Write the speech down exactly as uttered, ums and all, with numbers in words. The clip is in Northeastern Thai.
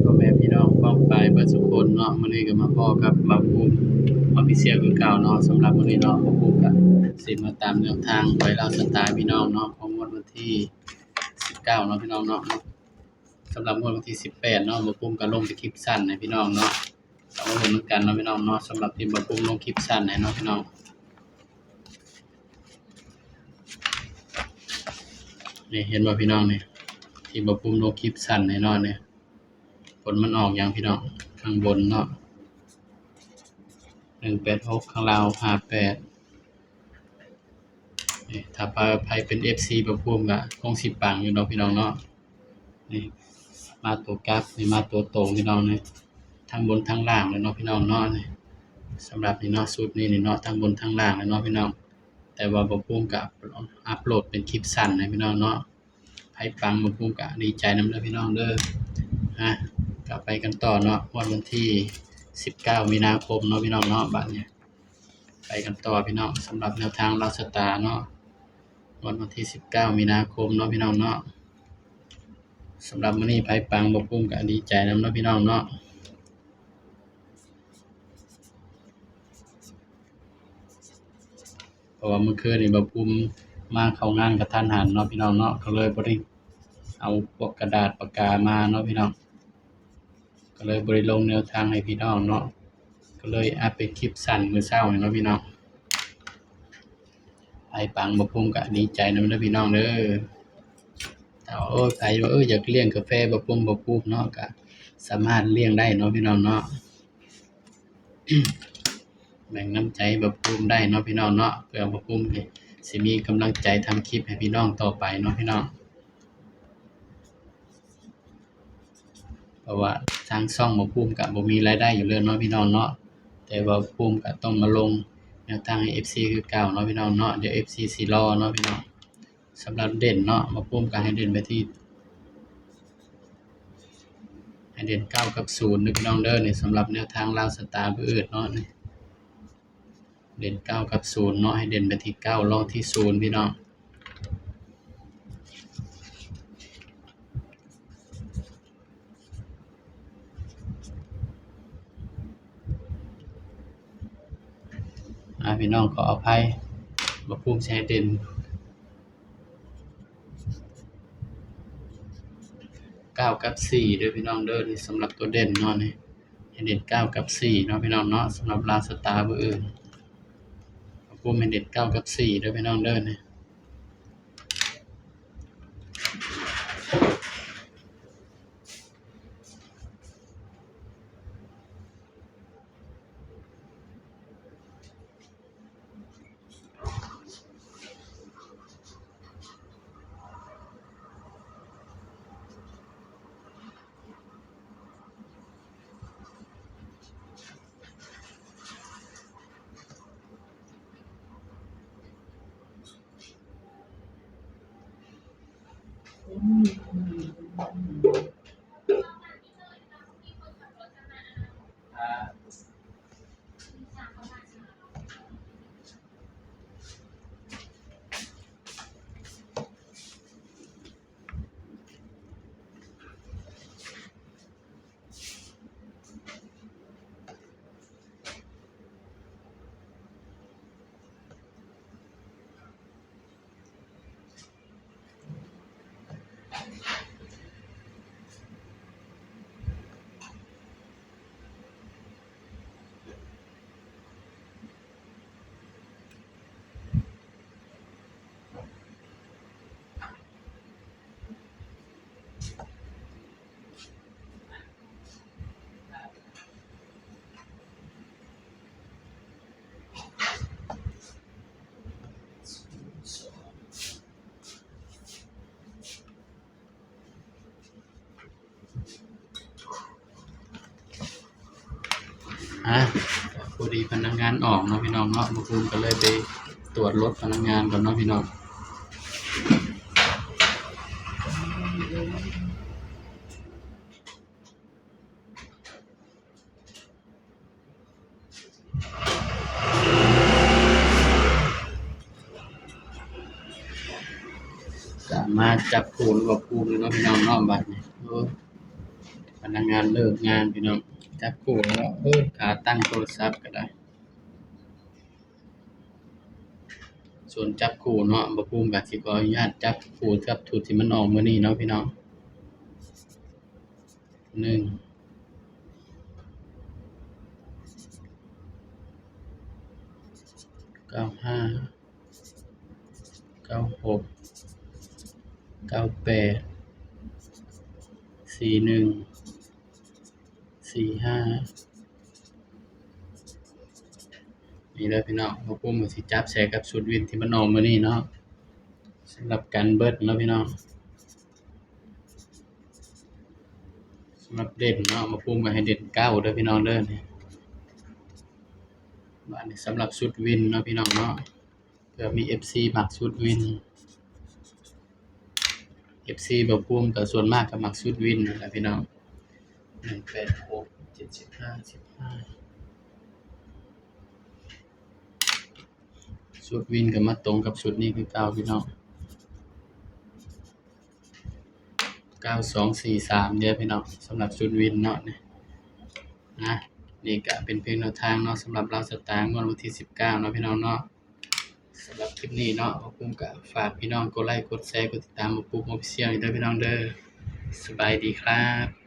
พ่อแม่พี่น้องป้องปายเบิดสุคนเนาะ มื้อนี้ก็มาพ้อกับบ่าวภูมิ Official คือเก่าเนาะ สำหรับมื้อนี้เนาะ บ่าวภูมิก็สิมาตามแนวทางหวยลาวสตาร์พี่น้องเนาะ ของงวดวันที่สิบเก้าเนาะพี่น้องเนาะ สำหรับงวดวันที่สิบแปดเนาะ บ่าวภูมิก็ลงเป็นคลิปสั้นให้พี่น้องเนาะ เอามาลุ้นนำกันเนาะพี่น้องเนาะ สำหรับที่บ่าวภูมิลงคลิปสั้นให้เนาะพี่น้อง นี่เห็นบ่พี่น้องนี่ ที่บ่าวภูมิลงคลิปสั้นให้เนาะนี่ ผลมันออกหยังพี่น้อง ข้างบนเนาะ หนึ่งแปดหก ข้างล่าง ห้าแปด นี่ ถ้าไผเป็น เอฟซี บ่าวภูมิก็คงสิปังอยู่เนาะพี่น้องเนาะ นี่ มาตัวกลับ นี่ มาตัวตรงพี่น้องนี่ ทั้งบนทั้งล่างเลยเนาะพี่น้องเนาะ นี่ สำหรับนี่เนาะ ชุดนี้นี่เนาะ ทั้งบนทั้งล่างเลยเนาะพี่น้อง แต่ว่าบ่าวภูมิก็อัปโหลดเป็นคลิปสั้นให้พี่น้องเนาะ ไผปังบ่าวภูมิก็ดีใจนำเด้อพี่น้องเด้อ ฮะ ก็ไปกันต่อเนาะ งวดวันที่สิบเก้ามีนาคมเนาะพี่น้องเนาะ บัดนี้ ไปกันต่อพี่น้อง สำหรับแนวทางลาวสตาร์เนาะ งวดวันที่สิบเก้ามีนาคมเนาะพี่น้องเนาะ สำหรับมื้อนี้ไผปังบ่าวภูมิก็ดีใจนำเนาะพี่น้องเนาะ เพราะว่ามื้อคืนนี้บ่าวภูมิมาเข้างานกะทันหันเนาะพี่น้องเนาะ ก็เลยบ่ได้เอาพวกกระดาษปากกามาเนาะพี่น้อง ก็เลยบ่ได้ลงแนวทางให้พี่น้องเนาะ ก็เลยอัปเป็นคลิปสั้นมื้อเช้านี่เนาะพี่น้อง ไผปังบ่าวภูมิก็ดีใจนำเด้อพี่น้องเด้อ ถ้าว่า โอ้ย ไผว่า เออ อยากเลี้ยงกาแฟบ่าวภูมิ บ่าวภูมิเนาะ ก็สามารถเลี้ยงได้เนาะพี่น้องเนาะ แบ่งน้ำใจบ่าวภูมิได้เนาะพี่น้องเนาะ เพื่อบ่าวภูมิสิมีกำลังใจทำคลิปให้พี่น้องต่อไปเนาะพี่น้อง เพราะว่าทางช่องบ่าวภูมิก็บ่มีรายได้อยู่แล้วเนาะพี่น้องเนาะ แต่ว่าบ่าวภูมิก็ต้องมาลงแนวทางให้ เอฟซี คือเก่าเนาะพี่น้องเนาะ เดี๋ยว เอฟซี สิรอเนาะพี่น้อง สำหรับเด่นเนาะ บ่าวภูมิก็ให้เด่นไปที่ ให้เด่นเก้ากับศูนย์เด้อพี่น้องเด้อ นี่สำหรับแนวทางลาวสตาร์มื้ออื่นเนาะ นี่ เด่นเก้ากับศูนย์เนาะ ให้เด่นไปที่เก้า รองที่ศูนย์พี่น้อง อ่า พี่น้องขออภัย บ่าวภูมิสิให้เด่น เก้ากับสี่เด้อพี่น้องเด้อ นี่สำหรับตัวเด่นเนาะ นี่ให้เด่นเก้ากับสี่เนาะพี่น้องเนาะ สำหรับลาวสตาร์มื้ออื่น บ่าวภูมิให้เด่นเก้ากับสี่เด้อพี่น้องเด้อ นี่ อ่ะ พอดีพนักงานออกเนาะพี่น้องเนาะ บ่าวภูมิก็เลยไปตรวจรถพนักงานก่อนเนาะพี่น้อง ก็มาจับคู่กับบ่าวภูมิเลยเนาะพี่น้องเนาะ บัดนี้ โอ้ พนักงานเลิกงานพี่น้อง จับคู่แล้ว เออ ขาตั้งโทรศัพท์ก็ได้ ส่วนจับคู่เนาะ บ่าวภูมิก็สิขออนุญาตจับคู่กับชุดที่มันออกมื้อนี้เนาะพี่น้อง หนึ่ง เก้าห้า เก้าหก เก้าแปด สี่หนึ่ง สี่ห้า นี่เลยพี่น้อง บ่าวภูมิก็สิจับใส่กับชุดวินที่มันออกมื้อนี้เนาะ สำหรับกันเบิดเนาะพี่น้อง สำหรับเด่นเนาะ บ่าวภูมิก็ให้เด่นเก้าเด้อพี่น้องเด้อ นี่ บาดนี้สำหรับชุดวินเนาะพี่น้องเนาะ เผื่อมี เอฟซี มักชุดวิน เอฟซี บ่าวภูมิก็ส่วนมากก็มักชุดวินนั่นแหละพี่น้อง หนึ่งแปดหก เจ็ดสิบห้า สิบห้า ชุดวินก็มาตรงกับชุดนี้คือเก่าพี่น้อง เก้าสองสี่สาม เด้อพี่น้อง สำหรับชุดวินเนาะ นี่นะ นี่ก็เป็นเพียงแนวทางเนาะ สำหรับลาวสตาร์งวดวันที่สิบเก้าเนาะพี่น้องเนาะ สำหรับคลิปนี้เนาะ บ่าวภูมิก็ฝากพี่น้องกดไลค์ กดแชร์ กดติดตามบ่าวภูมิ Official นี่เด้อพี่น้องเด้อ สบายดีครับ